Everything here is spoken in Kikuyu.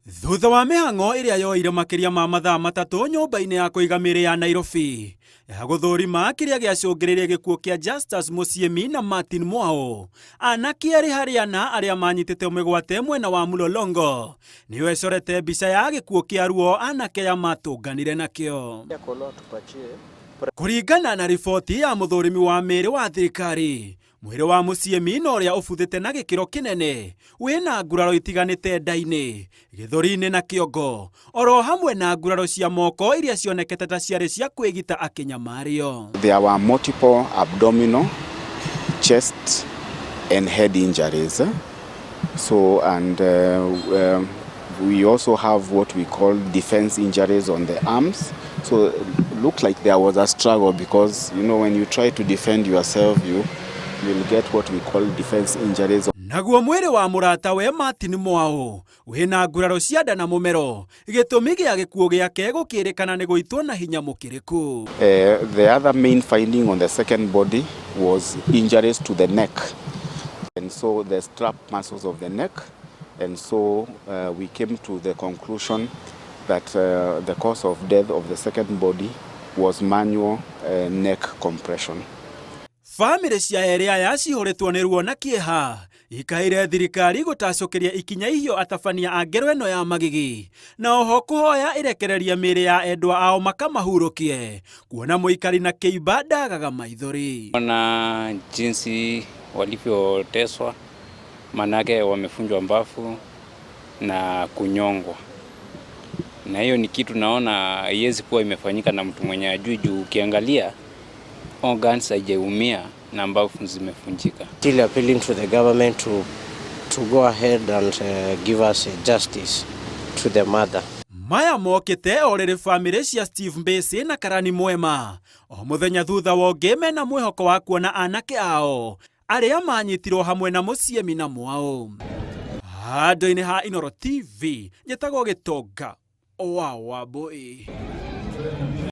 Thutha wa mĩhang'o ĩrĩa yoire makĩria ma mathaa 3 nyũmba-inĩ ya kũiga mĩĩrĩ ya Nairobi ya gũthũrima kĩrĩa gĩacũngĩrĩirie gĩkuũ kĩa Justus Mũciĩmi na Martin Mwao, anake erĩ harĩ ana arĩa manyitĩte mĩgwate mwena wa Mlolongo nĩyo ĩcorete mbica ya gĩkuũ kĩa ruo anake aya matũnganire nakĩo. Kũringana na riboti ya mũthũrimi wa mĩĩrĩ wa thirikari, mwĩrĩ wa Mũciĩmi na ũrĩa ũbuthĩte na gĩkĩro kĩnene wĩna nguraro itiganĩte nda-inĩ, gĩthũri-inĩ na kĩongo, oro hamwe na nguraro cia moko iria cionekete ta ciarĩ cia kwĩgita akĩnyamario. There were multiple abdominal, chest and head injuries. So, and we also have what we call defense injuries on the arms. So it looked like there was a struggle because, when you try to defend yourself, you will get what we call defense injuries. Naguo mwĩrĩ wa mũratawe Martin Mwao wĩna nguraro cia nda na mũmero, gĩtũmi gĩa gĩkuũ gĩake gũkĩrĩkana nĩ gũitwo na hinya mũkĩrĩku. The other main finding on the second body was injuries to the neck. And so the strap muscles of the neck. And so we came to the conclusion that the cause of death of the second body was manual neck compression. Bamĩrĩ cia erĩ aya cihũrĩtwo nĩ ruo na kĩeha ikaire thirikari gũtacũkĩria ikinya ihiũ atabania a ngero ĩno ya magigi, na oho kũhoya ĩrekererie mĩĩrĩ ya endwa ao makamahurũkie, kuona mũikari na kĩimba ndagaga maithori. Ona jinsi walivyoteswa, manake wamefunjwa mbavu na kunyongwa, na hiyo ni kitu naona haiwezi kuwa imefanyika na mtu mwenye ajui, juu ukiangalia organs haijaumia na mbavu zimefunjika. Still appealing to the government to go ahead and give us a justice to the mother. Maya mokĩte o rĩrĩ bamĩrĩ cia Steve Mbĩcĩ na Karani Mwema o mũthenya thutha wa ũngĩ mena mwĩhoko wa kuona anake ao arĩa manyitirwo hamwe na Mũciĩmi na Mwao. Handũ-inĩ ha Inooro TV, njĩtagwo Gĩtonga wa Wambũi.